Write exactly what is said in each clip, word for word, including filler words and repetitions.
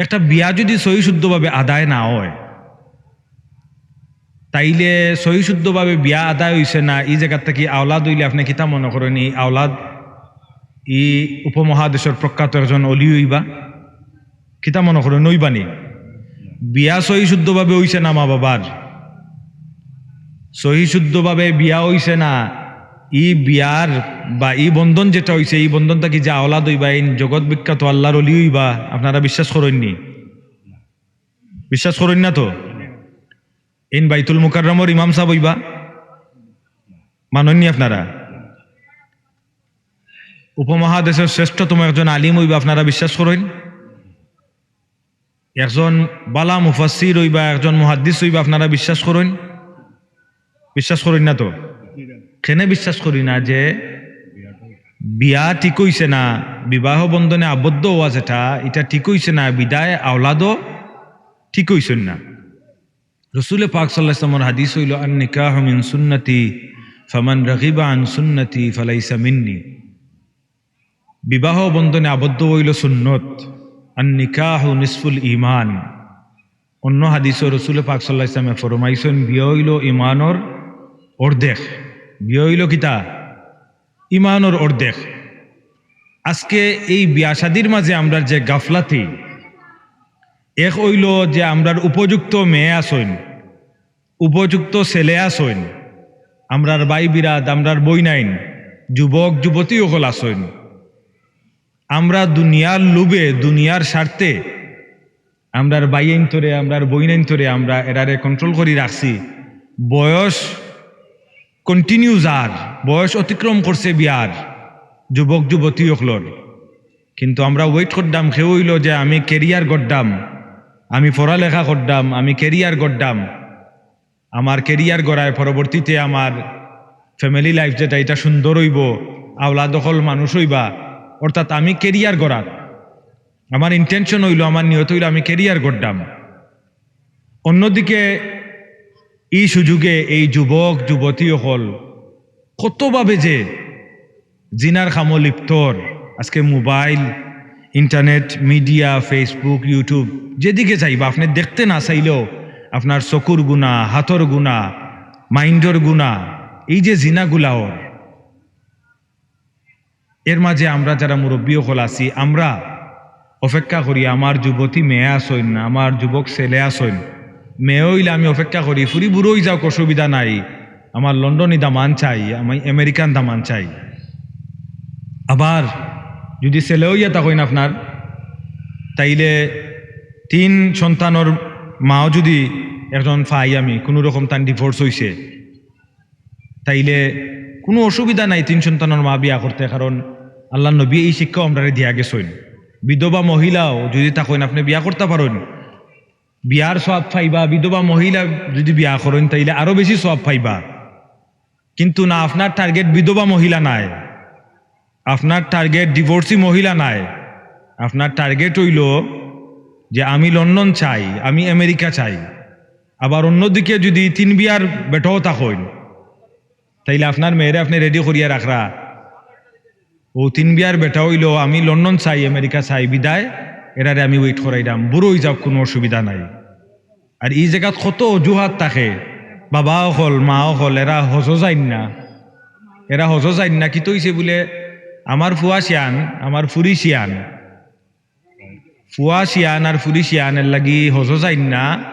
একটা বিয়া যদি সহি শুদ্ধভাবে আদায় না হয়, তাইলে সহি শুদ্ধভাবে বিয়া আদায় হইছে না, এই জায়গার থাকি আওলাদ হইলে আপনি কিতা মনে করেন? এই আওলাদ, ই উপমহাদেশর প্রখ্যাত একজন অলি হইবা, কিতা মনে করেন? হইবানি? বিয়া সহি শুদ্ধভাবে হইছে না মা বাবার, সহি শুদ্ধভাবে বিয়া হইছে না, ই বিয়ার বা ই বন্ধন যেটা হইছে, ই বন্ধন থাকি যে আওলাদ হইবা, এই জগৎ বিখ্যাত আল্লাহর অলি হইবা, আপনারা বিশ্বাস করেননি? বিশ্বাস করেন না তো? ইন বাইতুল মুকাররমর ইমাম সাহেব হইবা, মানইননি আপনারা? উপমহাদেশর শ্রেষ্ঠতম একজন আলিম হইবা, আপনারা বিশ্বাস করেন? একজন বালা মুফাসসির হইবা, একজন মুহাদ্দিস হইবা, আপনারা বিশ্বাস করেন? বিশ্বাস করেন না তো? কেনে বিশ্বাস করি না? যে বিয়া ঠিক হইছে না, বিবাহ বন্ধনে আবদ্ধ হওয়া যেটা, এটা ঠিক হইছে না, বিদায় আওলাদও ঠিক হইছেন না। রসুলে পাক সাল্লাল্লাহু আলাইহি ওয়াসাল্লামর হাদিস হইল, "আন নিকাহু মিন সুন্নতি, ফামান রাগিবা আন সুন্নতি ফালাইসা মিন্নি।" বিবাহ বন্ধনে আবদ্ধ হইল সুন্নত। "আন নিকাহু নিসফুল ঈমান।" অন্য হাদিসও রসুলে পাক সাল্লাল্লাহু আলাইহি ওয়াসাল্লামে ফরমাইছেন, "বিয়া হইল ইমানর অর্ধেক।" বিয়া হইল কিতা? ইমানর অর্ধেক। আজকে এই বিয়া শাদির মাঝে আমরার যে গাফলাতি, এক হইল যে আমরার উপযুক্ত মেয়ে আছইন, উপযুক্ত ছেলে আছইন, আমরার ভাই বিরাদ, আমরার বইনাইন, যুবক যুবতী অকল আছইন। আমরা দুনিয়ার লোভে, দুনিয়ার স্বার্থে আমরার ভাইয়াইন্তরে, আমরার বইনাইন্তরে আমরা এরারে control করি রাখছি। বয়স continue যার, বয়স অতিক্রম করছে বিয়ার, যুবক যুবতী অকলর। কিন্তু আমরা wait করতাম, কেউ হইল যে আমি career গড়তাম, আমি পড়ালেখা করতাম, আমি career গড়তাম, আমার career গড়ায় পরবর্তীতে আমার family life যেটা, এটা সুন্দর হইব, আওলাদ অকল মানুষ হইবা, অর্থাৎ আমি career গড়ার, আমার intention হইল, আমার নিয়ত হইল আমি career গড়তাম। অন্যদিকে এই সুযোগে এই যুবক যুবতী অকল কতভাবে যে জিনার কামো লিপ্তর। আজকে mobile, internet, media, Facebook, YouTube, যেদিকে যাইবা আপনি দেখতে না চাইলেও আপনার চকুর গুনা, হাতর গুনা, mindর গুনা, এই যে জিনাগুলা অর, এর মাঝে আমরা যারা মুরব্বী অকল আছি, আমরা অপেক্ষা করি, আমার যুবতী মেয়ে আছইন না, আমার যুবক ছেলে আছইন, মেয়ে হইলে আমি অপেক্ষা করি, ফুরি বুড়ো হই যাউক, অসুবিধা নাই, আমার লন্ডনী দামান চাই, আমি আমেরিকান দামান চাই। আবার যদি ছেলে হইয়া থাকইন আপনার, তাইলে তিন সন্তানর মাও যদি একজন পাই আমি, কোনো রকম তান divorce হইছে, তাইলে কোনো অসুবিধা নাই তিন সন্তানর মা বিয়া করতে, কারণ আল্লাহর নবী এই শিক্ষাও আমরারে দিয়া গেছইন। বিধবা মহিলাও যদি থাকইন, আপনি বিয়া করতা পারইন, বিয়ার সওয়াব পাইবা। বিধবা মহিলা যদি বিয়া করইন, তাইলে আরো বেশি সওয়াব পাইবা। কিন্তু না, আপনার target বিধবা মহিলা নায়, আপনার target divorcee মহিলা নায়, আপনার target হইল যে আমি লন্ডন চাই, আমি আমেরিকা চাই। আবার অন্যদিকে যদি তিন বিয়ার বেটাও থাকইন, তাইলে আপনার মেয়েরে আপনি ready করিয়া রাখরা। ও তিন বিয়ার বেটা হইল আমি লন্ডন চাই, আমেরিকা চাই, বিদায় এরারে আমি wait করাইরাম, বুড়ো হই যাউক, কোনো অসুবিধা নাই। আর এই জায়গাত কত অজুহাত থাকে, বাবা অকল, মা অকল, এরা হজো যাইন না, এরা হজো যাইন না, কিতা হইছে বুলে, আমার ফুয়া শিয়ান, আমার ফুরি শিয়ান, ফুয়া শিয়ান আর ফুরি শিয়ান, এর লাগি হজো যাইন না,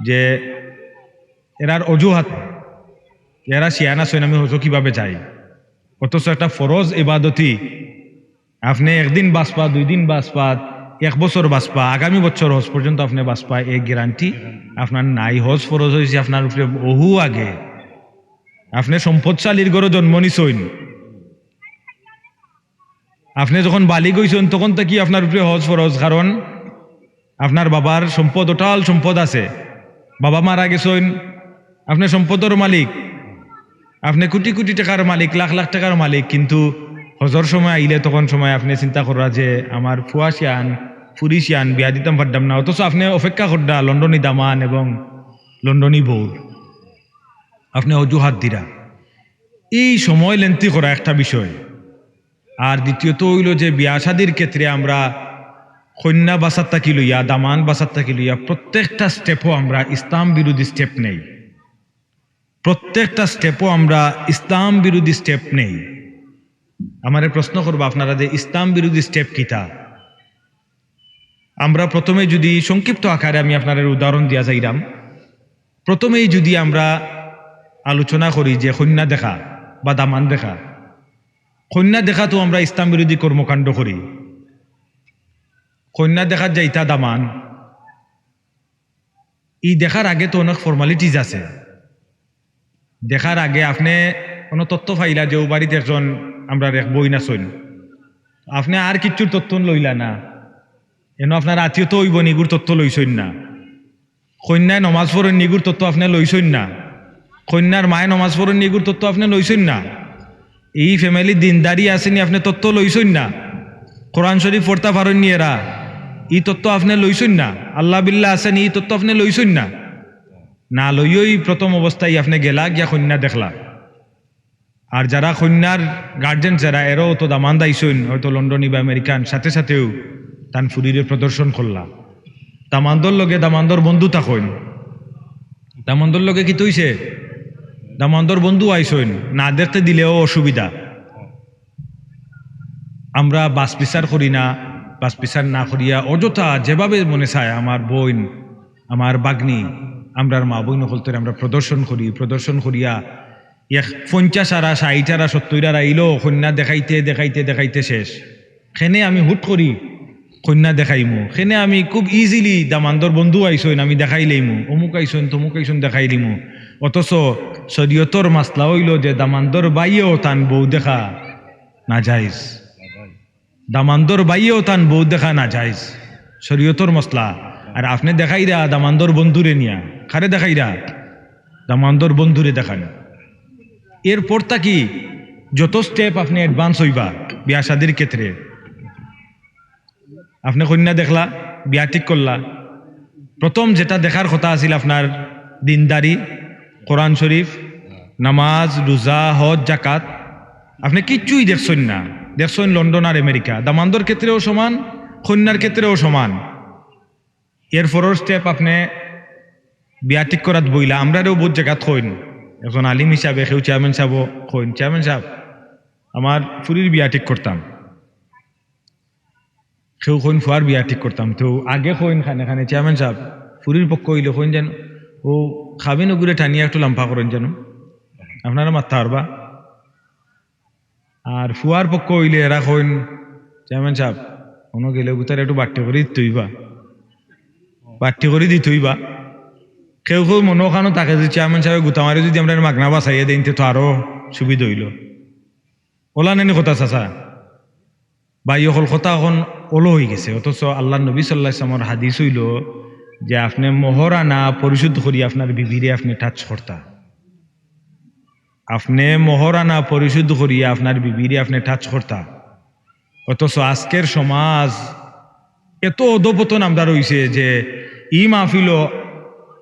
যে এরার অজুহাত, এরা শিয়ান আছইন, আমি হজো কিভাবে যাই? অথচ একটা ফরজ ইবাদতি, আপনি একদিন বাঁচবা, দুই দিন বাঁচবা, এক বছর বাঁচবা, আগামী বছর হজ পর্যন্ত আপনি বাঁচবা, এই guarantee আপনার নাই। হজ ফরজ হইছে আপনার উপরে বহু আগে। আপনি সম্পদশালীর ঘরো জন্ম নিছইন, আপনি যখন বালিগ হইছইন তখন থাকি আপনার উপরে হজ ফরজ, কারণ আপনার বাবার সম্পদ, অটাল সম্পদ আছে, বাবা মারা গেছইন, আপনি সম্পদর মালিক, আপনি কোটি কোটি টাকার মালিক, লাখ লাখ টাকার মালিক, কিন্তু হজর সময় আইলে তখন সময় আপনি চিন্তা কররা যে আমার ফুয়া শিয়ান, ফুরি শিয়ান, বিয়া দিতাম পারতাম না, অথচ আপনি অপেক্ষা কররা লন্ডনী দামান এবং লন্ডনী বউর, আপনি অজুহাত দিরা। এই সময় lengthy করা একটা বিষয়। আর দ্বিতীয়ত হইল যে বিয়া শাদির ক্ষেত্রে আমরা কইন্যা বাছার থাকি লইয়া, দামান বাছার থাকি লইয়া প্রত্যেকটা স্টেপও আমরা ইসলাম বিরোধী স্টেপ নেই। প্রত্যেকটা স্টেপও আমরা ইসলাম বিরোধী স্টেপ নেই। আমারে প্রশ্ন করবা আপনারা যে ইসলাম বিরোধী স্টেপ কিতা? আমরা প্রথমে যদি সংক্ষিপ্ত আকারে আমি আপনারে উদাহরণ দিয়া যাইরাম, প্রথমেই যদি আমরা আলোচনা করি যে কইন্যা দেখা বা দামান দেখা, কইন্যা দেখা তো আমরা ইসলাম বিরোধী কর্মকাণ্ড করি। কইন্যা দেখাত যাইতা দামান, ই দেখার আগে তো অনেক ফর্মালিটিজ আছে। দেখার আগে আপনে কোনো তথ্য পাইলা যে ও বাড়িত একজন আমরার এক বইন আছইন, আপনে আর কিচ্ছুর তথ্য লইলা না, এনো আপনার আত্মীয় তো অইবো নি, ইগুর তথ্য লইছইন না। কইন্যায় নমাজ পড়ইন নি, ইগুর তথ্য আপনে লইছইন না। কইন্যার মায়ে নমাজ পড়ইন নি, ইগুর তথ্য আপনে লইছইন না। ই ফ্যামিলি দিনদারি আছে নি, আপনে তথ্য লইছইন না। কোরআন শরীফ পড়তা পারইন নি এরা, ই তথ্য আপনে লইছইন না। আল্লাহ বিল্লাহ আছে নি, ই তথ্য আপনে লইছইন না। না লইয়াউ প্রথম অবস্থায় আপনে গেলা গিয়া কইন্যা দেখলা। আর যারা কইন্যার গার্জেন যারা, এরাও তো দামান্দ আইছইন, হয়তো লন্ডনি বা আমেরিকান, সাথে সাথেউ তান ফুরিরে প্রদর্শন করলা। দামান্দর লগে দামান্দর বন্ধু থাকইন, দামান্দর লগে কিতা অইছে, দামান্দর বন্ধু আইছইন, না দেখতে দিলেও অসুবিধা। আমরা বাছ বিচার করি না, বাছ বিচার না করিয়া অযথা যেভাবে মনে চায় আমার বইন, আমার বাগ্নি, আমরার মা বইন অকলতরে আমরা প্রদর্শন করি, প্রদর্শন করিয়া এক পঞ্চাশ আরা, ষাইট আরা, সত্তইর আরা আইলো, কইন্যা দেখাইতে, দেখাইতে, দেখাইতে শেষ। কেনে আমি হুট করি কইন্যা দেখাইমু, কেনে আমি খুব ইজিলি দামান্দর বন্ধু আইছইন, আমি দেখাইলাইমু, অমুক আইছইন, তমুক আইছইন, দেখাইলিমু। অথচ শরীয়তর মাসলা অইলো যে দামান্দর বাইয়েও তান বউ দেখা নাজাইজ। দামান্দর বাইয়েও তান বউ দেখা নাজাইজ, শরীয়তর মাসলা। আর আপনে দেখাইরা দামান্দর বন্ধুরে নিয়া, কারে দেখাইরা? দামান্দর বন্ধুরে দেখান। এরপর থাকি যত স্টেপ আপনে অ্যাডভান্স অইবা বিয়া শাদির ক্ষেত্রে, আপনে কইন্যা দেখলা, বিয়া ঠিক করলা, প্রথম যেটা দেখার কথা আছিল আপনার দিনদারি, কোরআন শরীফ, নামাজ, রোজা, হজ, জাকাত, আপনে কিচ্ছুই দেখছইন না। দেখছইন লন্ডন আর আমেরিকা, দামান্দর ক্ষেত্রেও সমান, কইন্যার ক্ষেত্রেও সমান। এর পরর স্টেপ আপনে বিয়া ঠিক করাত বইলা, আমরারেও বউত জাগাত কইন, একজন আলিম হিসাবে কেউ চেয়ারম্যান সাবও কইন, "চেয়ারম্যান সাব, আমার ফুরির বিয়া ঠিক করতাম।" কেউ কইন, "ফুয়ার বিয়া ঠিক করতাম।" তো আগে কইন খানে খানে, "চেয়ারম্যান সাব, ফুরির পক্ষ অইলে কইন যেন, ও খাবিন ওগুরে টানিয়া একটু লাম্বা করইন যেন, আপনারা মাততা পারবা।" আর ফুয়ার পক্ষ অইলে এরা কইন, "চেয়ারম্যান সাব, অনো গেলে অগুতারে একটু বাট্টি করি দিতে অইবা, বাট্টি করি দিতে অইবা।" কেউ কেউ মনো খানো থাকে যে চেয়ারম্যান সাবে গুতা মারি যদি আমরারে মাগনা বাঁচাইয়া দেইন, তে তো আরো সুবিধা অইলো। অলা নানি কথা চাচা? ভাই অকল, কথা অখন অলো অইগেছে, অথচ আল্লার নবী সাল্লাল্লাহু আলাইহি ওয়াসাল্লামর হাদিস অইলো যে আপনে মোহরানা পরিশোধ করি আপনার বিবিরে আপনে টাচ করতা। আপনে মোহরানা পরিশোধ করিয়া আপনার বিবিরে আপনে টাচ করতা। অথচ আজকের সমাজ এত অধপতন আমরার অইছে যে ই মাহফিলো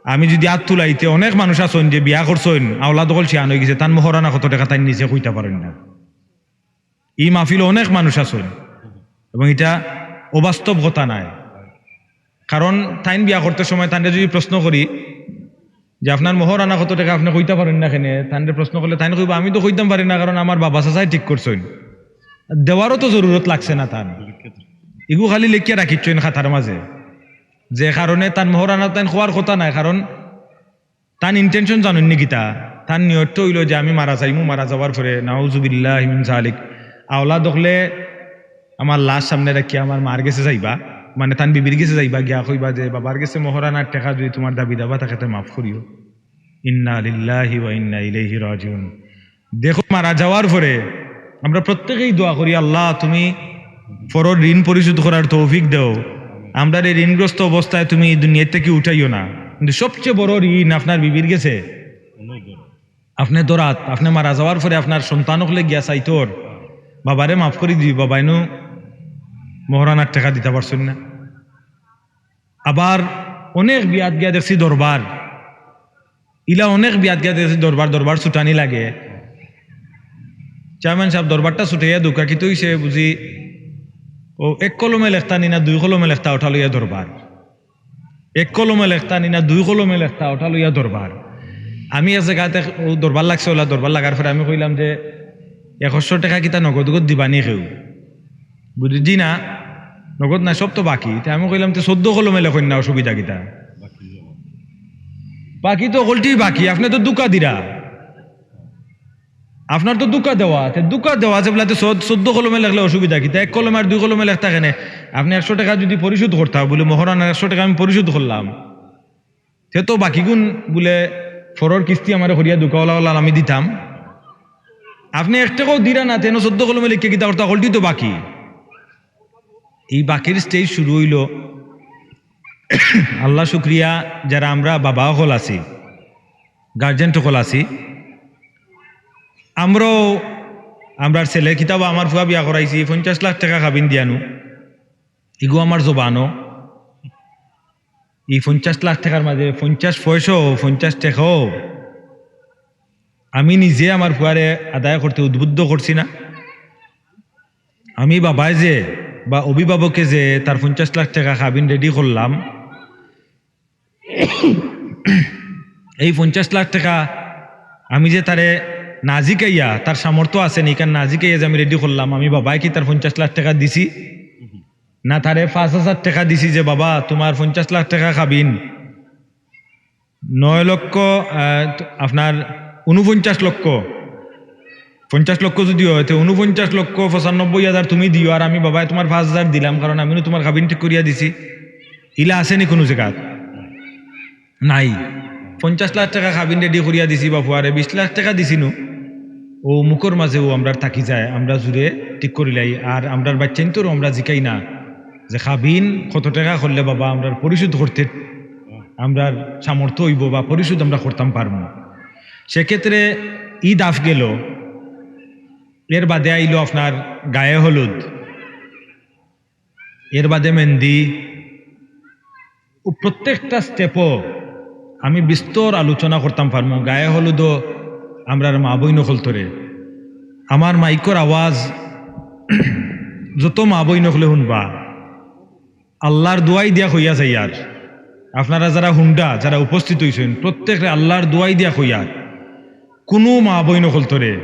আমি যদি আত তুলাইতে, অনেক মানুষ আছইন যে বিয়া করছইন, আওলাদ অকল শিয়ান অইগেছে, তান মোহরানা কত টেকা তাইন নিজে কইতা পারইন না। ই মাহফিলো অনেক মানুষ আছইন এবং ইটা অবাস্তব কথা নায়। কারণ তাইন বিয়া করতে সময় তানরে যদি প্রশ্ন করি যে, "আপনার মোহরানা কত টেকা?" আপনে কইতা পারইন না কেনে, তানরে প্রশ্ন করলে তাইন কইবা, "আমি তো কইতাম পারি না, কারণ আমার বাবা চাচায় ঠিক করছইন।" দেওয়ারও তো জরুরত লাগছে না তান। ইগু খালি লেখিয়া রাখিছইন খাতার মাঝে, যে কারণে তান মোহরানা তাইন কওয়ার কথা নায়, কারণ তান intention জানইন নি কিতা? তান নিয়ত অইলো যে আমি মারা যাইমু, মারা যাওয়ার পরে, নাউজুবিল্লাহি মিন জালিক, আওলাদ অকলে আমার লাশ সামনে রাখিয়া আমার মার গেছে যাইবা, মানে তান বিবির গেছে যাইবা, গিয়া কইবা যে, "বাবার গেছে মোহরানার টেকা যদি তুমার দাবি দাবা থাকে, তে মাফ করিও।" ইন্না লিল্লাহি ওয়া ইন্না ইলাইহি রাজিউন। দেখো, মারা যাওয়ার পরে আমরা প্রত্যেকেই দোয়া করি, "আল্লাহ, তুমি পরর ঋণ পরিশোধ করার তৌফিক দেও, আমরারে ঋণগ্রস্ত অবস্থায় তুমি দুনিয়া থাকি উঠাইও না।" কিন্তু সবচেয়ে বড় ঋণ আপনার বিবির গেছে। আপনে ধরাত, আপনে মারা যাওয়ার পরে আপনার সন্তান অকলে গিয়া চাইতর, "বাবারে মাফ করি দিও, বাবায় নু মোহরানার টেকা দিতা পারছইন না।" আবার অনেক বিয়াত গিয়া দেখছি দরবার, ইলা অনেক বিয়াত গিয়া দেখছি দরবার, দরবার ছুটানি লাগে। চেয়ারম্যান সাব, দরবারটা ছুটাইয়া দেউক্কা, কিতা অইছে বুঝি, ও এক কলমে লেখতা নি না দুই কলমে লেখতা, ওটা লইয়া দরবার। এক কলমে লেখতা নি না দুই কলমে লেখতা, ওটা লইয়া দরবার। আমি এক জাগাত এক, ও দরবার লাগছে, ওলা দরবার লাগার পরে আমি কইলাম যে, "একশো টেকা কিতা নগদ উগদ দিবানি কেউ?" বুঝি, "জি না, নগদ না, সব তো বাকি।" তে আমি কইলাম, "তে চৌদ্দ কলমে লেখইন না, অসুবিধা কিতা?" বাকি তো হকলটি বাকি, আপনে তো ধুকা দিরা। আপনার তো ধুকা দেওয়া, তে ধুকা দেওয়া আছে বলে তো চৌদ্দ, চৌদ্দ কলমে লেখলে অসুবিধা কিতা? এক কলমে আর দুই কলমে লেখতা কেনে? আপনে একশো টেকা যুদি পরিশোধ করতা, বুলে, "মহরানার একশো টেকা আমি পরিশোধ করলাম, তে তো বাকিগুন বুলে ফরর কিস্তি আমারে করিয়া ধুকাওয়ালা ওলা আমি দিতাম।" আপনে এক টেকাও দিরা না, তেন চৌদ্দ কলমে লেখিয়া কিতা করতা? হকলটি তো বাকি। এই বাকির stage শুরু অইলো। আল্লাহ শুক্রিয়া, যারা আমরা বাবা হকল আছি, গার্জিয়ান হকল আছি, আমরাও, আমরার ছেলে কিতাবা আমার ফুয়া বিয়া করাইছি, পঞ্চাশ লাখ টেকা কাবিন দিয়ানু, ইগু আমার জবানো। এই পঞ্চাশ লাখ টেকার মাঝে পঞ্চাশ পয়সাও, পঞ্চাশ টেকাও আমি নিজে আমার ফুয়ারে আদায় করতে উদ্বুদ্ধ করছি না। আমি বাবায় যে বা অভিভাবকে যে তার পঞ্চাশ লাখ টেকা কাবিন রেডি করলাম, এই পঞ্চাশ লাখ টেকা আমি যে তারে না জিকাইয়া, তার সামর্থ্য আছে নি, কারণ না জিকাইয়া যে আমি রেডি করলাম, আমি বাবায় কি তার পঞ্চাশ লাখ টেকা দিছি? না, তারে পাঁচ হাজার টেকা দিছি যে, "বাবা, তোমার পঞ্চাশ লাখ টেকা কাবিন, নয় লক্ষ, আহ, আপনার ঊনপঞ্চাশ লক্ষ, পঞ্চাশ লক্ষ যুদি অয়, তে ঊনপঞ্চাশ লক্ষ পঁচানব্বই হাজার তুমি দিও, আর আমি বাবায় তোমার পাঁচ হাজার দিলাম, কারণ আমি নু তোমার কাবিন ঠিক করিয়া দিছি।" ইলা আছে নি কুনু জাগাত? নাই। পঞ্চাশ লাখ টেকা কাবিন রেডি করিয়া দিছি বা ফুয়ারে, বিশ লাখ টেকা দিছি নু, ও মুখর মাঝে ও আমরার থাকি যায়, আমরা জুরে ঠিক করিলাই, আর আমরার বাচ্চাইন্তরও আমরা জিকাই না যে কাবিন কত টেকা করলে বাবা আমরার পরিশোধ করতে, আমরার সামর্থ্য অইবো বা পরিশোধ আমরা করতাম পারমু। সেক্ষেত্রে ই দাফ গেল। এর বাদে আইলো আপনার গায়ে হলুদ, এর বাদে মেহেন্দি, ও প্রত্যেকটা step-ও আমি বিস্তর আলোচনা করতাম পারমু। গায়ে হলুদও আমরার মা বইন অকলতরে, আমার মাইকর আওয়াজ যত মা বইন অকলে হুনবা, আল্লাহর দোয়াই দিয়া কইয়া যাইয়ার, আপনারা যারা হুনরা, যারা উপস্থিত অইছইন, প্রত্যেকরে আল্লাহর দোয়াই দিয়া কইয়ার, কুনু মা বইন অকলতরে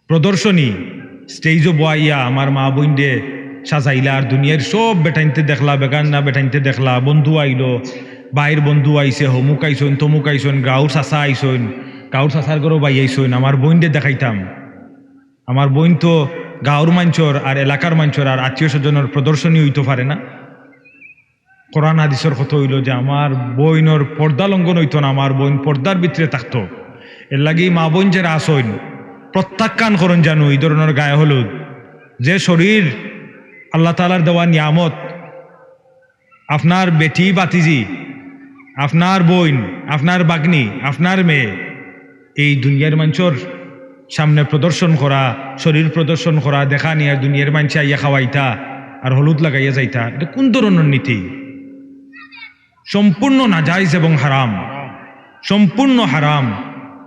প্রদর্শনী, stage-ও বওয়াইয়া আমার মা বইনরে সাজাইলা, আর দুনিয়ার সব বেটাইন্তে দেখলা, বেগানা বেটাইন্তে দেখলা, বন্ধু আইলো, বাইর বন্ধু আইছে, হমুক আইছইন, তমুক আইছইন, গাঁওর চাচা আইছইন, গাঁওর চাচার ঘরর বাই আইছইন, আমার বইনরে দেখাইতাম। আমার বইন তো গাঁওর মানষর আর এলাকার মানষর আর আত্মীয় স্বজনর প্রদর্শনী অইতো পারে না। কোরআন হাদিসর কথা অইলো যে আমার বইনর পর্দা লঙ্ঘন অইতো না, আমার বইন পর্দার ভিতরে থাকতো। এরলাগি মা বইন যেরা আছইন, প্রত্যাখ্যান করইন জানু ই ধরনর গায়ে হলুদ। যে শরীর আল্লাহ তাআলার দেওয়া নিয়ামত, আপনার বেটি ভাতিজি, আপনার বইন, আপনার ভাগ্নি, আপনার মেয়ে, এই দুনিয়ার মানষর সামনে প্রদর্শন করা, শরীর প্রদর্শন করা, দেখানি আর দুনিয়ার মানষে আইয়া খাওয়াইতা আর হলুদ লাগাইয়া যাইতা, ইটা কুন ধরনর নীতি? সম্পূর্ণ নাজাইজ এবং হারাম, সম্পূর্ণ হারাম।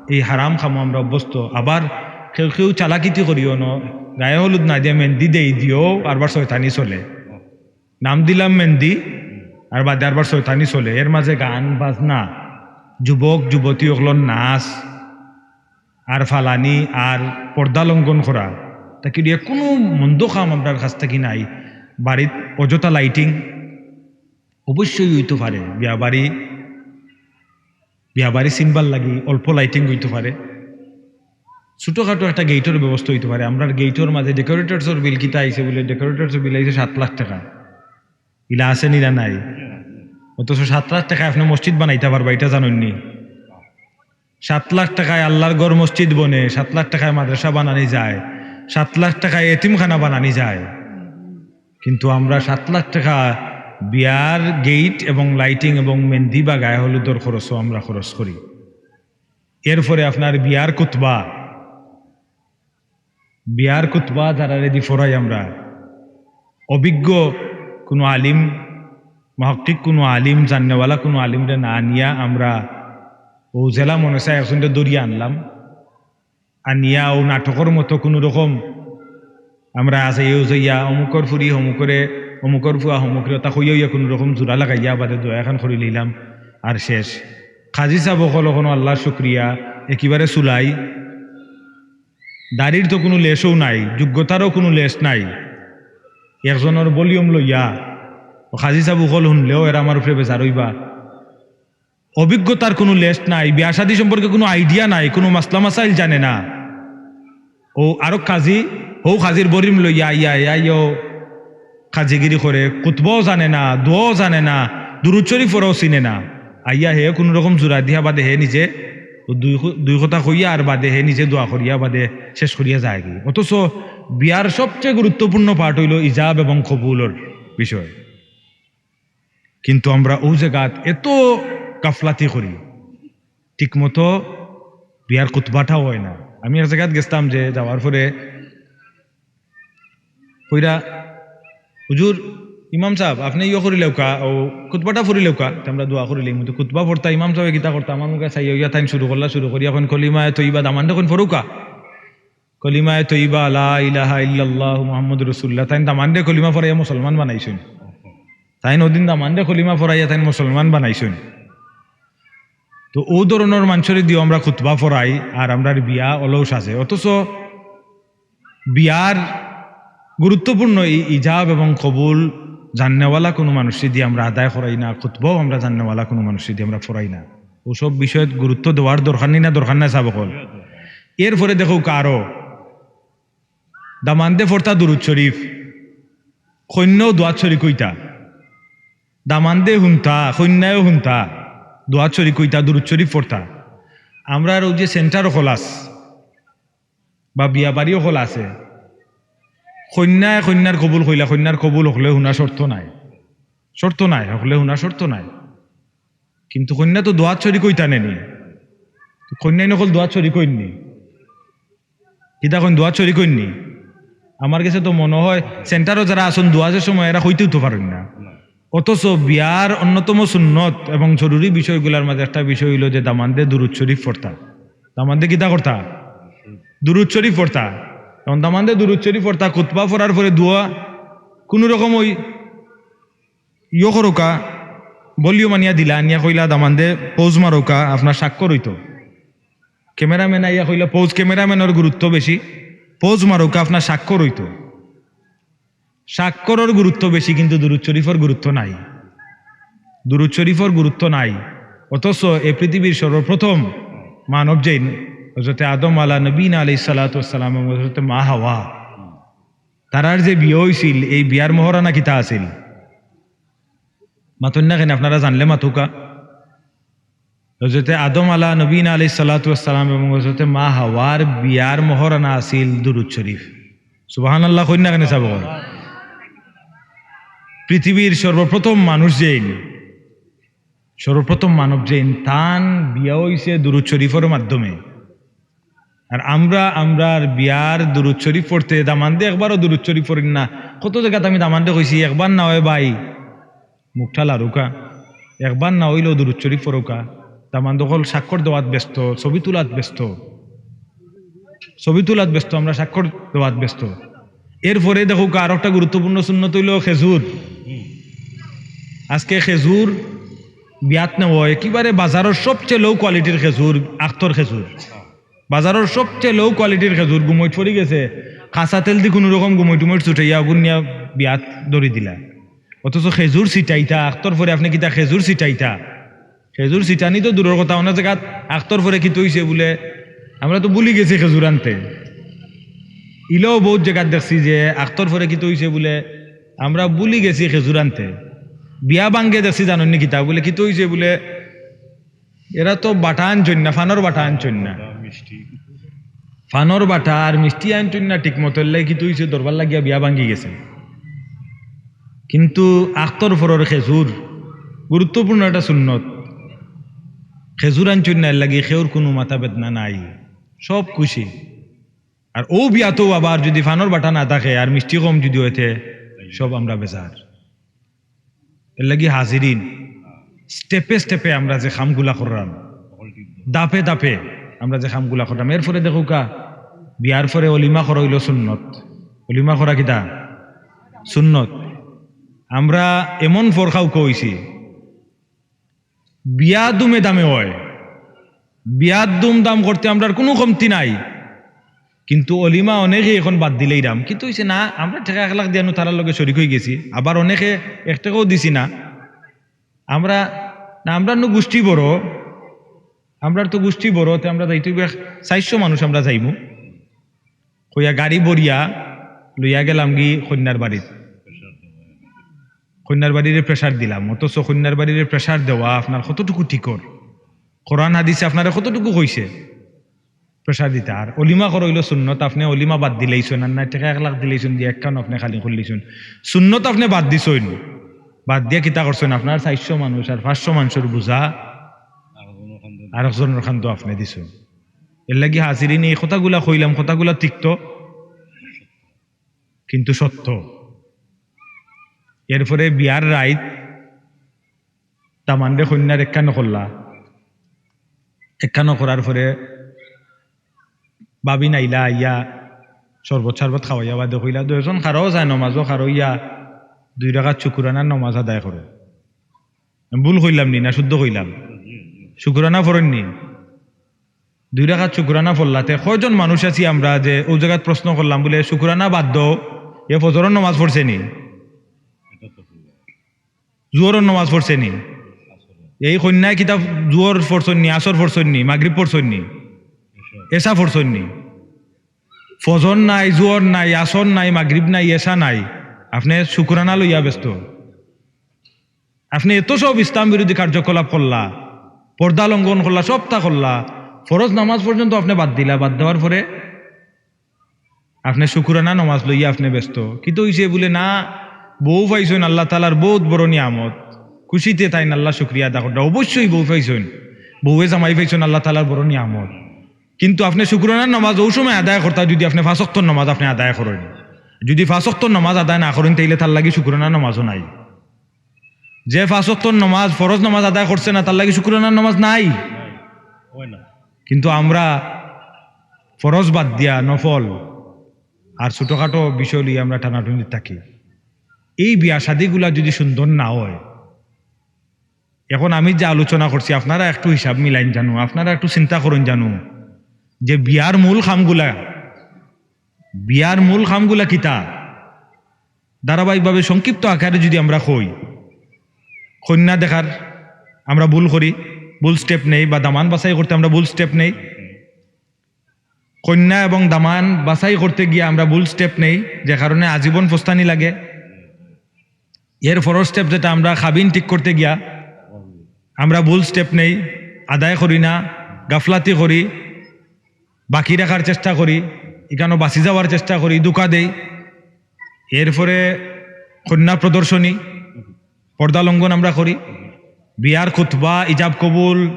এই হারাম কামো আমরা অভ্যস্ত। আবার কেউ কেউ চালাকিতি করিও ন, গায়ে হলুদ না দিয়া মেহেন্দি দেই দিও, আরবার শয়তানি চলে। নাম দিলাম মেহেন্দি, আর বাদে আরবার শয়তানি চলে। এর মাঝে গান বাজনা, যুবক যুবতী অকলর নাচ, আর ফালানি, আর পর্দা লঙ্ঘন করা, তা কি দিয়া কুনু মন্দ কাম আমরার কাছ থাকি নাই। বাড়িত অযথা lighting অবশ্যই অইতো পারে, বিয়া বাড়ি, বিয়া বাড়ি চিনবার লাগি অল্প lighting অইতো পারে, ছোটখাটো একটা gate-র ব্যবস্থা অইতো পারে। আমরার gate-র মাঝে decorators-র bill কিতা আইছে বুলে, decorators-র bill আইছে সাত লাখ টেকা। ইলা আছে নি না নাই? অথচ সাত লাখ টেকায় আপনে মসজিদ বানাইতা পারবা, ইটা জানইন নি? সাত লাখ টেকায় আল্লাহর ঘর মসজিদ বনে, সাত লাখ টেকায় মাদ্রাসা বানানি যায়, সাত লাখ টেকায় এতিমখানা বানানি যায়। কিন্তু আমরা সাত লাখ টেকা বিয়ার gate এবং lighting এবং মেহেন্দি বা গায়ে হলুদর খরচও আমরা খরচ করি। এরপরে আপনার বিয়ার খুতবা, বিয়ার খুতবা যারারে দি পড়াই আমরা, অভিজ্ঞ কুনু আলিম, মুহাক্কিক কুনু আলিম, জাননেওয়ালা কুনু আলিমরে না আনিয়া আমরা অউ যেলা মনে চায় একজনরে ধরিয়া আনলাম, আনিয়া অউ নাটকর মতো কুনু রকম আমরা আছে ইউ যাইয়া অমুকর ফুরি হমুকরে, অমুকর ফুয়া হমুকরে, ওটা কইয়া অইয়া কুনু রকম জোড়া লাগাইয়া বাদে দোয়া এখান করি লইলাম, আর শেষ। কাজী সাব অকল অখনো আল্লাহর শুক্রিয়া, একেবারে চুলাই। দাড়ির তো কুনু লেশও নাই, যোগ্যতারও কুনু লেশ নাই। একজনর ভলিউম লইয়া, ও কাজী সাব অকল হুনলেও এরা আমার উপরে বেজার অইবা। অভিজ্ঞতার কুনু লেশ নাই, বিয়া শাদী সম্পর্কে কুনু আইডিয়া নাই, কুনু মাসলা মাসাইল জানে না। ও আরো কাজী, হউ কাজীর ভলিউম লইয়া আইয়া, আইয়া, আইয়াও কাজীগিরি করে, খুতবাও জানে না, দোয়াও জানে না, দুরুদ শরিফ পড়াও চিনে না। আইয়া হে কুনু রকম জোড়া দিয়া বাদে হে নিজে ও দুই ক-, দুই কথা কইয়া আর বাদে হে নিজে দোয়া করিয়া বাদে শেষ করিয়া যায়গি। অথচ বিয়ার সবচেয়ে গুরুত্বপূর্ণ পার্ট অইলো ইজাব এবং কবুলর বিষয়। কিন্তু আমরা অউ জাগাত এত গাফলাতি করি, ঠিকমতো বিয়ার খুতবাটাও অয় না। আমি এক জাগাত গেছলাম, যে যাওয়ার পরে কইরা, "হুজুর, ইমাম সাব, আপনে ইয়ো করিলাউক্কা, অউ খুতবাটা পড়িলাউক্কা, তে আমরা দোয়া করিলাইমু।" তো খুতবা পড়তা, ইমাম সাবে কিতা করতা, আমার মুখে চাইয়া অইয়া তাইন শুরু করলা, শুরু করিয়া কইন, "কলিমায়ে তৈয়বা দামান্দে কইন পড়উক্কা।" কলিমায়ে তৈয়বা, লা ইলাহা ইল্লাল্লাহু মুহাম্মাদুর রাসূলুল্লাহ। তাইন দামান্দে কলিমা পড়াইয়া মুসলমান বানাইছইন। তাইন অদিন দামান্দে কলিমা পড়াইয়া তাইন মুসলমান বানাইছইন। তো অউ ধরনর মানষরে দিও আমরা খুতবা পড়াই, আর আমরার বিয়া অলস আছে। অথচ বিয়ার গুরুত্বপূর্ণ ই-, ইজাব এবং কবুল জাননেওয়ালা কুনু মানুষরে দি আমরা আদায় করাই না, খুতবাও আমরা জাননেওয়ালা কুনু মানুষরে দি আমরা পড়াই না। অউ সব বিষয়ত গুরুত্ব দেওয়ার দরকার নি না, দরকার নাই সাব অকল? এরপরে দেখউক্কা আরো, দামান্দে পড়তা দুরুদ শরিফ, কইন্যাও দোয়াত শরিক অইতা। দামান্দে হুনতা, কইন্যায়ও হুনতা, দোয়াত শরিক অইতা, দুরুদ শরিফ পড়তা। আমরার অউ যে সেন্টার অকল আছে, বা বিয়া বাড়ি অকল আছে, কইন্যায় কইন্যার কবুল কইলা, কইন্যার কবুল হকলে হুনা শর্ত নাই, শর্ত নাই, হকলে হুনা শর্ত নাই। কিন্তু কইন্যা তো দোয়াত শরিক অইতা নে নি, কইন্যাইন অকল দোয়াত শরিক অইন নি, কিতা কইন, দোয়াত শরিক অইন নি? আমার গেছে তো মনো অয় সেন্টারো যারা আছইন দোয়াজের সময় এরা কইতেউ তো পারইন না। অথচ বিয়ার অন্যতম সুন্নত এবং জরুরি বিষয়গুলার মাঝে একটা বিষয় অইলো যে দামান্দে দুরুদ শরিফ পড়তা। দামান্দে কিতা করতা? দুরুদ শরিফ পড়তা। এখন দামান্দে দুরুদ শরিফ পড়তা, খুতবা পড়ার পরে দোয়া কুনু রকম অউ ইয়ো করউক্কা, ভলিউম আনিয়া দিলা, আনিয়া কইলা, "দামান্দে পোজ মারউক্কা, আপনার স্বাক্ষর অইতো।" ক্যামেরাম্যান আইয়া কইলা, "পোজ, ক্যামেরাম্যানর গুরুত্ব বেশি, পোজ মারউক্কা, আপনার স্বাক্ষর অইতো।" স্বাক্ষরর গুরুত্ব বেশি, কিন্তু দুরুদ শরিফর গুরুত্ব নাই। দুরুদ শরিফর গুরুত্ব নাই। অথচ এ পৃথিবীর সর্বপ্রথম মানব যেইন, হযরতে আদম আলা নবীনা আলাইহিস সালাতু ওয়াস সালাম এবং হযরতে মা হাওয়া, তারার যে বিয়া অইছিল, এই বিয়ার মহরানা কিতা আছিল? মাতইন না কেনে, আপনারা জানলে মাতউক্কা। হযরতে আদম আলা নবীনা আলাইহিস সালাতু ওয়াস সালাম এবং হযরতে মা হাওয়ার বিয়ার মহরানা আছিল দুরুদ শরিফ। সুবহানাল্লাহ কইন না কেনে সাব অকল? পৃথিবীর সর্বপ্রথম মানুষ যেইন, সর্বপ্রথম মানব যেইন, তান বিয়া অইছে দুরুদ শরিফর মাধ্যমে। আর আমরা, আমরার বিয়ার দুরুদ শরিফ পড়তে দামান্দে একবারও দুরুদ শরিফ পড়ইন না। কত জাগাত আমি দামান্দে কইছি, একবার না অয় ভাই, মুখটা লাড়উক্কা, একবার না অইলেও দুরুদ শরিফ পড়উক্কা। দামান্দ অকল স্বাক্ষর দেওয়াত ব্যস্ত, ছবি তুলাত ব্যস্ত, ছবি তুলাত ব্যস্ত, আমরা স্বাক্ষর দেওয়াত ব্যস্ত। এরপরে দেখউক্কা, আরো একটা গুরুত্বপূর্ণ সুন্নত অইলো খেজুর। আজকে খেজুর বিয়াত নেওয়া অয়, একেবারে বাজারর সবচেয়ে লো কোয়ালিটির খেজুর, আখতর খেজুর। বাজারর সবচেয়ে লো কোয়ালিটির খেজুর, গুমইট পড়ি গেছে, কাঁচা তেল দি কুনু রকম গুমইট টুমইট ছুটাইয়া অগুন নিয়া বিয়াত ধরি দিলা। অথচ খেজুর ছিটাইতা, আখতর পরে আপনে কিতা খেজুর ছিটাইতা? খেজুর ছিটানি তো দূরর কথা, অনেক জাগাত আখতর পরে কিতা অইছে বুলে, আমরা তো ভুলি গেছি খেজুর আনতে। ইলাও বউত জাগাত দেখছি যে আখতর পরে কিতা অইছে বুলে, আমরা ভুলি গেছি খেজুর আনতে। বিয়া ভাঙ্গে দেখছি, জানইন নি কিতা বুলে, কিতা অইছে বুলে, এরা তো বাটা আনছইন না, ফানর বাটা আনছইন না। মিষ্টি। ফানর বাটা আর মিষ্টি আনছইন না ঠিক মতো, এর লাগি কিতা অইছে, দরবার লাগিয়া বিয়া ভাঙ্গি গেছে। কিন্তু আখতর পরর খেজুর, গুরুত্বপূর্ণ একটা সুন্নত। খেজুর আনছইন না, এর লাগি কেউর কুনু মাথা বেদনা নাই, সব খুশি। আর অউ বিয়াতও আবার যুদি ফানর বাটা না থাকে আর মিষ্টি কম যুদি অইতে, সব আমরা বেজার। এর লাগি হাজিরিন, স্টেপে স্টেপে আমরা যে কামগুলা কররাম, ধাপে ধাপে আমরা যে কামগুলা কররাম, এরপরে দেখউক্কা, বিয়ার পরে অলিমা করা অইলো সুন্নত। অলিমা করা কিতা? সুন্নত। আমরা এমন ফরকাউকে অইছি, বিয়া দুমে দামে অয়, বিয়ার দুমদাম করতে আমরার কুনু কমতি নাই, কিন্তু অলিমা অনেকে এখন বাদ দিলাইরাম। কিন্তু অইছে না, আমরা টেকা এক লাখ দিয়া নু তারার লগে শরিক অইগেছি, আবার অনেকে এক টেকাও দিছি না। আমরা, না, আমরার নু গুষ্টি বড়, আমরার তো গুষ্টি বড়, তে আমরা যাইতে অইবো এক চাইরশো মানুষ আমরা যাইমু। কইয়া গাড়ি ভরিয়া লইয়া গেলামগি কইন্যার বাড়িত। কইন্যার বাড়িরে pressure দিলাম, অথচ কইন্যার বাড়িরে pressure দেওয়া আপনার কতটুকু ঠিকর? কোরআন হাদিসে আপনারে কতটুকু কইছে pressure দিতা? আর অলিমা করা অইলো সুন্নত, আপনে অলিমা বাদ দিলাইছইন, আর না টেকা এক লাখ দিলাইছইন, দিয়া একখান আপনে খালি করলাইছইন। সুন্নত আপনে বাদ দিছইন, বাদ দিয়া কিতা করছইন? আপনার চাইরশো মানুষ আর পাঁচশো মানুষর বুঝা আরকজনর কান্দো আপনে দিছইন। এরলাগি হাজিরিন, এই কথাগুলা কইলাম, কথাগুলা তিক্ত, কিন্তু সত্য। এরপরে বিয়ার রাইত দামান্দে কইন্যার একখানো করলা, একখানো করার পরে ভাবিন আইলা, আইয়া শরবত শরবত খাওয়াইয়া বাদে কইলা, "দুইজন খাড়াও যায় নমাজো খাড়াইয়া দুই রাকাত শুকুরানার নমাজ আদায় করো।" আমি ভুল কইলাম নি না শুদ্ধ কইলাম? শুকুরানা পড়ইন নি? দুই রাকাত শুকুরানা পড়লা, তে কয়জন মানুষ আছি আমরা যে অউ জাগাত প্রশ্ন করলাম বুলে, "শুকুরানা বাদ দেও, এ ফজরর নমাজ পড়ছে নি? জুহরর নমাজ পড়ছে নি? এই কইন্যায় কিতা জুহর পড়ছইন নি, আসর পড়ছইন নি, মাগরিব পড়ছইন নি, এশা পড়ছইন নি? ফজর নাই, জুহর নাই, আসর নাই, মাগরিব নাই, এশা নাই, আপনে শুকুরানা লইয়া ব্যস্ত।" আপনে এত সব ইসলাম বিরোধী কার্যকলাপ করলা, পর্দা লঙ্ঘন করলা, সবতা করলা, ফরজ নামাজ পর্যন্ত আপনে বাদ দিলা, বাদ দেওয়ার পরে আপনে শুকুরানা নামাজ লইয়া আপনে ব্যস্ত। কিতা অইছে বুলে, না, বউ পাইছইন আল্লাহ তাআলার বউত বড় নিয়ামত, খুশিতে তাইন আল্লাহ শুকরিয়া আদা কররা। অবশ্যই বউ পাইছইন, বউয়ে জামাই পাইছইন আল্লাহ তাআলার বড় নিয়ামত, কিন্তু আপনে শুকুরানার নামাজ অউ সময় আদায় করতা যুদি আপনে পাঁচ ওয়াক্তর নামাজ আপনে আদায় করইন। যুদি পাঁচ ওয়াক্তর নামাজ আদায় না করইন, তাইলে তার লাগি শুকুরানার নামাজও নাই। যে পাঁচ ওয়াক্তর নামাজ, ফরজ নামাজ আদায় করছে না, তার লাগি শুকুরানার নামাজ নাই। অয় না। কিন্তু আমরা ফরজ বাদ দিয়া নফল আর ছোটখাটো বিষয় লইয়া আমরা টানাটুনি থাকি। এই বিয়া শাদিগুলা যুদি সুন্দর না অয়, এখন আমি যে আলোচনা করছি, আপনারা একটু হিসাব মিলাইন জানু, আপনারা একটু চিন্তা করইন জানু যে বিয়ার মূল কামগুলা, বিয়ার মূল কামগুলা কিতা? ধারাবাহিকভাবে সংক্ষিপ্ত আকারে যুদি আমরা কই, কইন্যা দেখার আমরা ভুল করি, ভুল step নেই, বা দামান বাছাই করতে আমরা ভুল step নেই। কইন্যা এবং দামান বাছাই করতে গিয়া আমরা ভুল step নেই, যে কারণে আজীবন পস্তানি লাগে। এর পরর step যেটা, আমরা কাবিন ঠিক করতে গিয়া আমরা ভুল step নেই, আদায় করি না, গাফলাতি করি, বাকি রাখার চেষ্টা করি, ইখানো বাঁচি যাওয়ার চেষ্টা করি, ধোঁকা দেই। এরপরে কইন্যা প্রদর্শনী, পর্দা লঙ্ঘন আমরা করি। বিয়ার খুতবা, ইজাব কবুল,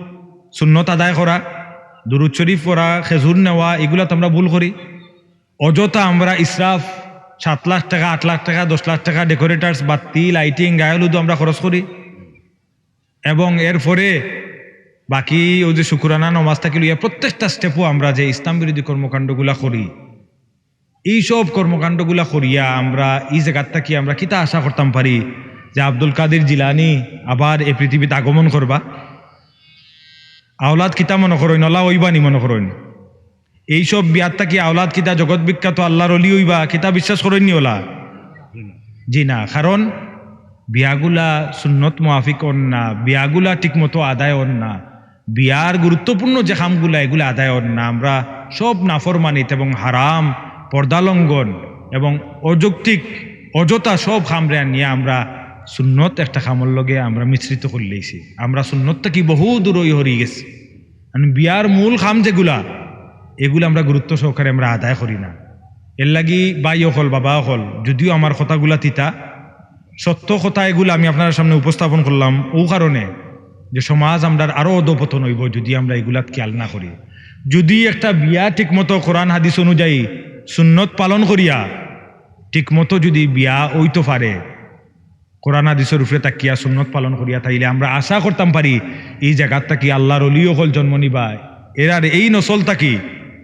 সুন্নত আদায় করা, দুরুদ শরীফ পড়া, খেজুর নেওয়া, ইগুলাত আমরা ভুল করি। অযথা আমরা ইসরাফ, সাত লাখ টেকা, আট লাখ টেকা, দশ লাখ টেকা decorators, বাত্তি, lighting, গায়ে হলুদও আমরা খরচ করি। এবং এরপরে বাকি অউ যে শুকুরানা নমাজ থাকি লইয়া প্রত্যেকটা step-ও আমরা যে ইসলাম বিরোধী কর্মকাণ্ডগুলা করি, ই সব কর্মকাণ্ডগুলা করিয়া আমরা ই জাগাত থাকি আমরা কিতা আশা করতাম পারি যে আব্দুল কাদির জিলানী আবার এ পৃথিবীত আগমন করবা? আওলাদ কিতা মনো করইন, অলা অইবা নি মনো করইন? এই সব বিয়াত থাকি আওলাদ কিতা জগৎ বিখ্যাত আল্লার অলি অইবা, কিতা বিশ্বাস করইন নি অলা? জি না, কারণ বিয়াগুলা সুন্নত মাফিক অর না, বিয়াগুলা ঠিকমতো আদায় অর না। বিয়ার গুরুত্বপূর্ণ যে কামগুলা, এগুলা আদায় অর না। আমরা সব নাফরমানিত এবং হারাম, পর্দা লঙ্ঘন এবং অযৌক্তিক, অযথা সব কামরে আনিয়া আমরা সুন্নত একটা কামর লগে আমরা মিশ্রিত করিলাইছি। আমরা সুন্নত থাকি বহু দূরই হরি গেছি। কারণ বিয়ার মূল কাম যেগুলা, এগুলা আমরা গুরুত্ব সহকারে আমরা আদায় করি না। এরলাগি ভাই অকল, বাবা অকল, যদিও আমার কথাগুলা তিতা, সত্য কথা এগুলা আমি আপনারার সামনে উপস্থাপন করলাম অউ কারণে যে সমাজ আমরার আরো অধঃপতন অইবো যুদি আমরা এগুলাত খেয়াল না করি। যুদি একটা বিয়া ঠিকমতো কোরআন হাদিস অনুযায়ী সুন্নত পালন করিয়া ঠিকমতো যুদি বিয়া অইতো পারে, কোরআন হাদিসর উপরে থাকিয়া সুন্নত পালন করিয়া, তাইলে আমরা আশা করতাম পারি ই জাগাত থাকি আল্লার অলি অকল জন্ম নিবা, এরার এই নসল থাকি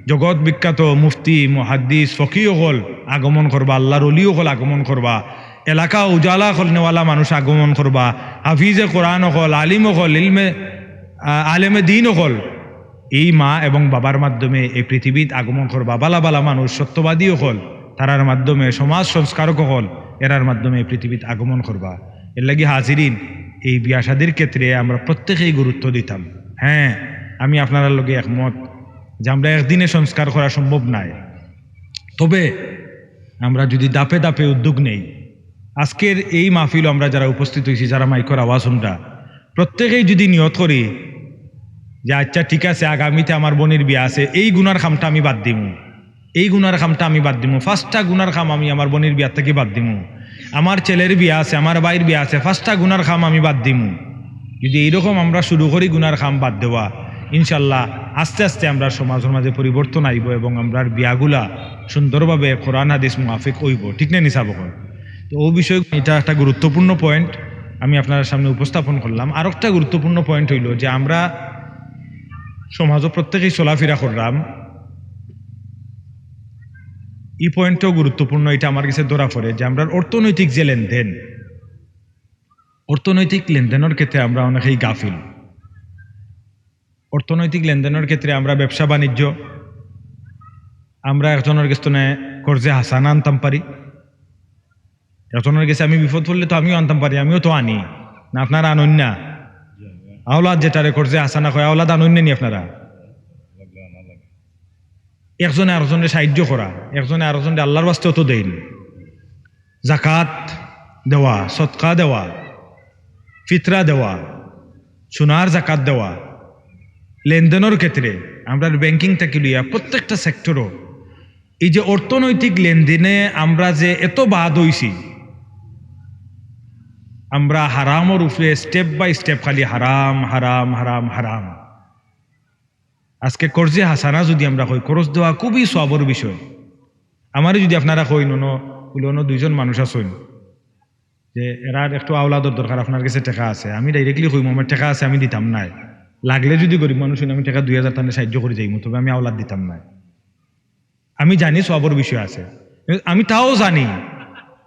জগৎ বিখ্যাত মুফতি, মুহাদ্দিস, ফকি অকল আগমন করবা, আল্লাহর অলি অকল আগমন করবা, এলাকা উজালা করনেওয়ালা মানুষ আগমন করবা, হাফিজে কোরআন অকল, আলিম অকল, ইলমে, আ, আলেমে দিন অকল, এই মা এবং বাবার মাধ্যমে এই পৃথিবীত আগমন করবা। বালা বালা মানুষ, সত্যবাদী অকল, তারার মাধ্যমে সমাজ সংস্কারক অকল, এরার মাধ্যমে এই পৃথিবীত আগমন করবা। এর লাগি হাজিরিন, এই বিয়া শাদির ক্ষেত্রে আমরা প্রত্যেকেই গুরুত্ব দিতাম। হ্যাঁ, আমি আপনারার লগে একমত যে আমরা একদিনে সংস্কার করা সম্ভব নায়, তবে আমরা যদি ধাপে ধাপে উদ্যোগ নেই, আজকের এই মাহফিলও আমরা যারা উপস্থিত হইছি, যারা মাইকর আওয়াজ শুনরা, প্রত্যেকেই যদি নিয়ত করি যে, "আচ্ছা, ঠিক আছে, আগামীতে আমার বইনর বিয়া আছে, এই গুনার কামটা আমি বাদ দিমু, এই গুনার কামটা আমি বাদ দিমু, পাঁচটা গুনার কাম আমি আমার বইনর বিয়ার থাকি বাদ দিমু, আমার ছেলের বিয়া আছে, আমার ভাইর বিয়া আছে, পাঁচটা গুনার কাম আমি বাদ দিমু।" যদি এইরকম আমরা শুরু করি গুনার কাম বাদ দেওয়া, ইনশাল্লাহ আস্তে আস্তে আমরা সমাজর মাঝে পরিবর্তন আইব এবং আমরার বিয়াগুলা সুন্দরভাবে কোরআন হাদিস মুআফিক অইব, ঠিক না নি সাব অকল? তো ও বিষয়, এটা একটা গুরুত্বপূর্ণ point আমি আপনারার সামনে উপস্থাপন করলাম। আর একটা গুরুত্বপূর্ণ point হইল যে আমরা সমাজও প্রত্যেকেই চলাফেরা করলাম, এই pointও গুরুত্বপূর্ণ, এটা আমার কাছে ধরা পড়ে যে আমরার অর্থনৈতিক যে লেনদেন, অর্থনৈতিক লেনদেনর ক্ষেত্রে আমরা অনেকেই গাফিল। অর্থনৈতিক লেনদেনর ক্ষেত্রে আমরা ব্যবসা বাণিজ্য, আমরা একজনর গেছ থনে কর্জে হাসানা আনতাম পারি, একজনর গেছে আমি বিপদ পড়লে তো আমিও আনতাম পারি, আমিও তো আনি, না আপনারা আনইন না? আওলাদ যেটারে কর্জে হাসানা কয়, আওলাদ আনইন না নি আপনারা? একজনে আরেকজনরে সাহায্য করা, একজনে আরেকজনরে আল্লাহর ওয়াস্তে অত দেইন, জাকাত দেওয়া, সদকা দেওয়া, ফিতরা দেওয়া, সোনার জাকাত দেওয়া, লেনদেনর ক্ষেত্রে আমরার banking থাকি লইয়া প্রত্যেকটা sectorও এই যে অর্থনৈতিক লেনদেনে আমরা যে এত বাদ হইছি, আমরা হারামর উপরে step by step খালি হারাম, হারাম, হারাম, হারাম। আজকে কর্জে হাসানা যদি আমরা কই, কর্জ দেওয়া খুবই সওয়াবর বিষয়। আমারে যদি আপনারা কইন, অনো, বুলে, অনো দুইজন মানুষ আছইন যে এরার একটু আওলাদর দরকার, আপনার গেছে টেকা আছে, আমি directly কইমু, "আমার টেকা আছে, আমি দিতাম নায়।" লাগলে যদি গরিব মানুষ অইন, আমি টেকা দুই হাজার তানে সাহায্য করি যাইমু, তবে আমি আওলাদ দিতাম নায়। আমি জানি সওয়াবর বিষয় আছে, আমি তাও জানি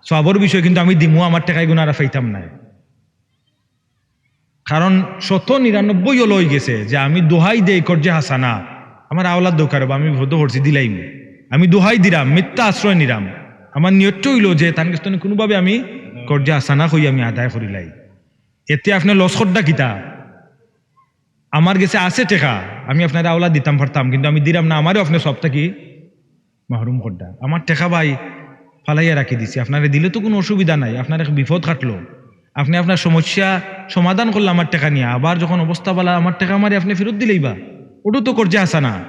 সওয়াবর বিষয়, কিন্তু আমি দিমু, আমার টেকা ইগুন আর পাইতাম নায়। কারণ শত নিরানব্বই অলা অইগেছে যে আমি দোহাই দেই কর্জে হাসানা, আমার আওলাদ দরকার অইবো, আমি বিপদো পড়ছি, দিলাইমু। আমি দোহাই দিরাম, মিথ্যা আশ্রয় নিরাম। আমার নিয়তটা অইলো যে তান গেছ থনে কুনুভাবে আমি কর্জে হাসানা কই আমি আদায় করিলাই। এতে আপনে loss কররা কিতা? আমার গেছে আছে টেকা, আমি আপনারে আওলাদ দিতাম পারতাম, কিন্তু আমি দিরাম না, আমারেও আপনে সওয়াব থাকি মাহরুম কররা। আমার টেকা ভাই ফালাইয়া রাখি দিছি, আপনারে দিলে তো কুনু অসুবিধা নাই, আপনার এক বিপদ কাটলো, আপনে আপনার সমস্যা সমাধান করলা আমার টেকা নিয়া, আবার যখন অবস্থা বালা আমার টেকা আমারে আপনে ফিরত দিলাইবা, ওটা তো কর্জে হাসানা।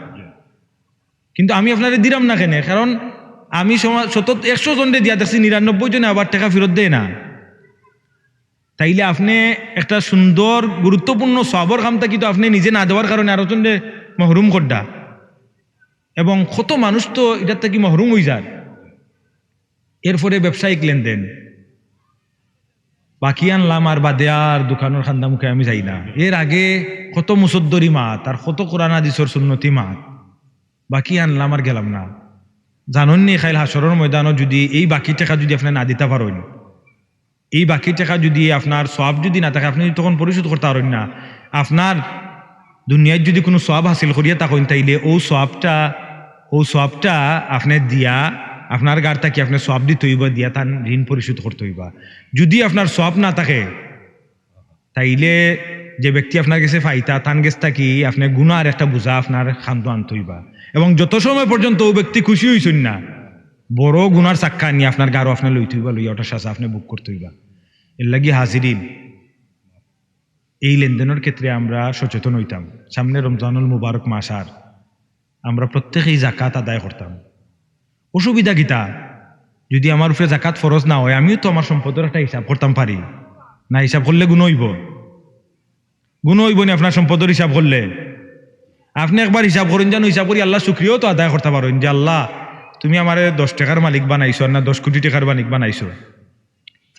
কিন্তু আমি আপনারে দিরাম না কেনে? কারণ আমি সমা-, শত, একশো জনরে দিয়া দেখছি, নিরানব্বই জনে আবার টেকা ফিরত দেয় না। তাইলে আপনে একটা সুন্দর গুরুত্বপূর্ণ সওয়াবর কাম থাকি তো আপনে নিজে না দেওয়ার কারণে আরো জনরে মাহরুম কররা, এবং কত মানুষ তো ইটার থাকি মাহরুম অইযার। এরপরে ব্যবসায়িক লেনদেন, বাকি আনলাম আর বাদে আর দোকানর কান্দা মুখে আমি যাই না। এর আগে কত মুসদ্দরি মাত আর কত কোরআন হাদিসর সুন্নতি মাত, বাকি আনলাম আর গেলাম না। জানইন নি, কাইল হাশরর ময়দানো যদি এই বাকি টেকা যদি আপনে না দিতা পারইন, এই বাকি টেকা যদি আপনার সওয়াব যদি না থাকে, আপনে যদি তখন পরিশোধ করতা পারইন না, আপনার দুনিয়াত যদি কুনু সওয়াব হাসিল করিয়া থাকইন, তাইলে অউ সওয়াবটা, অউ সওয়াবটা আপনে দিয়া, আপনার গার থাকি আপনে সওয়াব দিতে অইবা, দিয়া তান ঋণ পরিশোধ করতে অইবা। যদি আপনার সওয়াব না থাকে, তাইলে যে ব্যক্তি আপনার গেছে পাইতা, তান গেছ থাকি আপনে গুনার একটা বোঝা আপনার কান্দো আনতে অইবা। এবং যত সময় পর্যন্ত অউ ব্যক্তি খুশি অইছইন না, বড় গুনার চাক্কা আনি আপনার গারো আপনে লইতে অইবা, লইয়া ওটার সাজা আপনে ভোগ করতে অইবা। এর লাগি হাজিরিন, এই লেনদেনর ক্ষেত্রে আমরা সচেতন অইতাম। সামনে রমজানুল মুবারক মাস, আর আমরা প্রত্যেকেই জাকাত আদায় করতাম। অসুবিধা কিতা? যদি আমার উপরে জাকাত ফরজ না অয়, আমিও তো আমার সম্পদর একটা হিসাব করতাম পারি। না হিসাব করলে গুনা অইবো? গুনা অইবো নি আপনার সম্পদর হিসাব করলে? আপনে একবার হিসাব করইন, যেন হিসাব করি আল্লার শুকরিয়াও তো আদায় করতা পারইন যে, "আল্লা, তুমি আমারে দশ টেকার মালিক বানাইছো, আর না দশ কোটি টেকার মালিক বানাইছো।"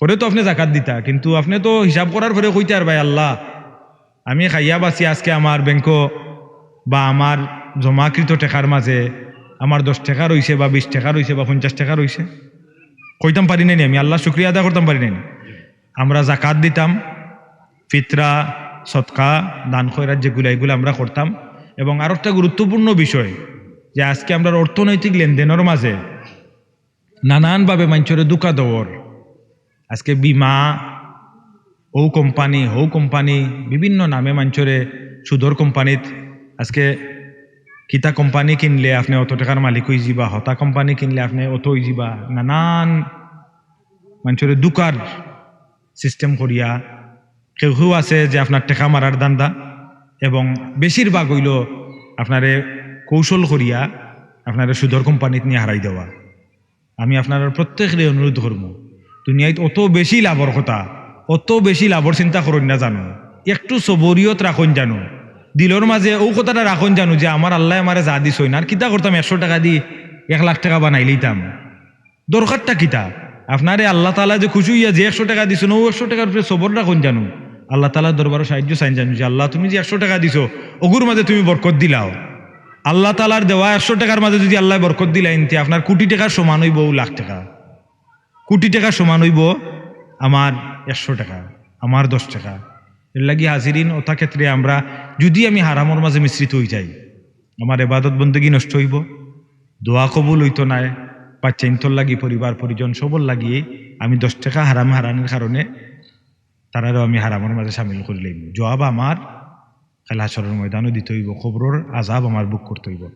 পরে তো আপনে জাকাত দিতা, কিন্তু আপনে তো হিসাব করার পরে কইতা পারবা, "আল্লা, আমি খাইয়া বাঁচি, আজকে আমার ব্যাংকো বা আমার জমাকৃত টেকার মাঝে আমার দশ টেকা রইছে বা বিশ টেকা রইছে বা পঞ্চাশ টেকা রইছে, কইতাম পারি না নি আমি? আল্লার শুকরিয়া আদায় করতাম পারি না নি? আমরা জাকাত দিতাম, ফিতরা, সদকা, দান খয়রাত যেগুলা, এগুলা আমরা করতাম। এবং আরো একটা গুরুত্বপূর্ণ বিষয়, যে আজকে আমরার অর্থনৈতিক লেনদেনর মাঝে নানানভাবে মানষরে ধোকা দেওয়ার, আজকে বীমা, অউ কোম্পানি, হউ কোম্পানি, বিভিন্ন নামে মানষরে সুদর কোম্পানিত, আজকে কিতা কোম্পানি কিনলে আপনে অত টেকার মালিক অইযিবা, হতা কোম্পানি কিনলে আপনে অত অইযিবা, নানান মানষরে ধোকার system করিয়া, কেউ কেউ আছে যে আপনার টেকা মারার ধান্দা, এবং বেশিরভাগ অইলো আপনারে কৌশল করিয়া আপনারে সুদর কোম্পানিত নিয়া হারাই দেওয়া। আমি আপনারার প্রত্যেকরে অনুরোধ করমু, দুনিয়াত অত বেশি লাভর কথা, অত বেশি লাভর চিন্তা করইন না জানু, একটু সবরিয়ত রাখইন জানু, দিলর মাঝে অউ কথাটা রাখইন জানু যে আমার আল্লায় আমারে যা দিছইন, আর কিতা করতাম, একশো টেকা দি এক লাখ টেকা বানাইলিতাম, দরকারটা কিতা? আপনারে আল্লাহ তাআলা যে খুশি অইয়া যে একশো টেকা দিছইন, অউ একশো টেকার উপরে সবর রাখইন জানু, আল্লাহ তাআলার দরবারো সাহায্য চাইন জানু যে আল্লাহ, তুমি যে একশো টেকা দিছো, অগুর মাঝে তুমি বরকত দিলাও। আল্লাহ তাআলার দেওয়া একশো টেকার মাঝে যুদি আল্লায় বরকত দিলাইন, তে আপনার কোটি টেকার সমান অইবো অউ লাখ টেকা, কোটি টেকার সমান অইবো আমার একশো টেকা, আমার দশ টেকা। এরলাগি হাজিরিন, অতা ক্ষেত্রে আমরা যুদি আমি হারামর মাঝে মিশ্রিত অইযাই, আমার ইবাদত বন্দেগী নষ্ট অইবো, দোয়া কবুল অইতো নায়, বাচ্চাইন্তর লাগি, পরিবার পরিজন সবর লাগি আমি দশ টেকা হারাম হারানির কারণে তারারেও আমি হারামর মাঝে শামিল করিলাইমু। জবাব আমার কাইল হাশরর ময়দানো দিতে অইবো, কবরর আযাব আমার ভোগ করতে অইবো।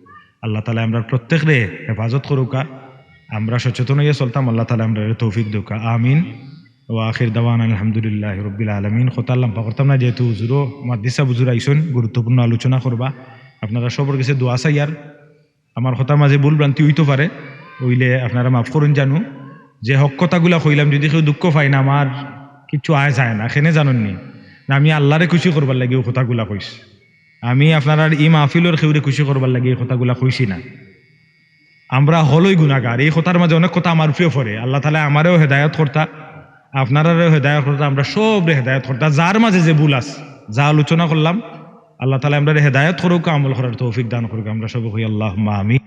আল্লাহ তাআলায় আমরার প্রত্যেকরে হেফাজত করউক্কা, আমরা সচেতন অইয়া চলতাম, আল্লাহ তাআলায় আমরারে তৌফিক দেউক্কা, আমিন। ওয়া আখির দাওয়ানা আলহামদুলিল্লাহি রাব্বিল আলামিন। কথা লম্বা করতাম না, যেহেতু হুজুরও, মুহাদ্দিস সাব হুজুর আইছইন, গুরুত্বপূর্ণ আলোচনা করবা, আপনারা সবর গেছে দোয়া চাইয়ার। আমার কথার মাঝে ভুল ভ্রান্তি অইতো পারে, অইলে আপনারা মাফ করইন জানু। যে হক কথাগুলা কইলাম, যুদি কেউ দুঃখ পাইন, আমার কিচ্ছু আয় যায় না, কেনে জানইন নি? না, আমি আল্লারে খুশি করবার লাগি অউ কথাগুলা কইছি। আমি আপনারার ই মাহফিলর কেউরে খুশি করবার লাগি ই কথাগুলা কইছি না। আমরা হকলউ গুনাগার, ই কথার মাঝে অনেক কথা আমার উপরেও পড়ে। আল্লাহ তাআলায় আমারেও হেদায়ত করতা, আপনারারেও হেদায়ত করতা, আমরা সবরে হেদায়ত করতা। যার মাঝে যে ভুল আছে, যা আলোচনা করলাম, আল্লাহ তাআলায় আমরারে হেদায়ত করউক্কা, আমল করার তৌফিক দান করউক্কা। আমরা সবে কই আল্লাহুম্মা আমিন।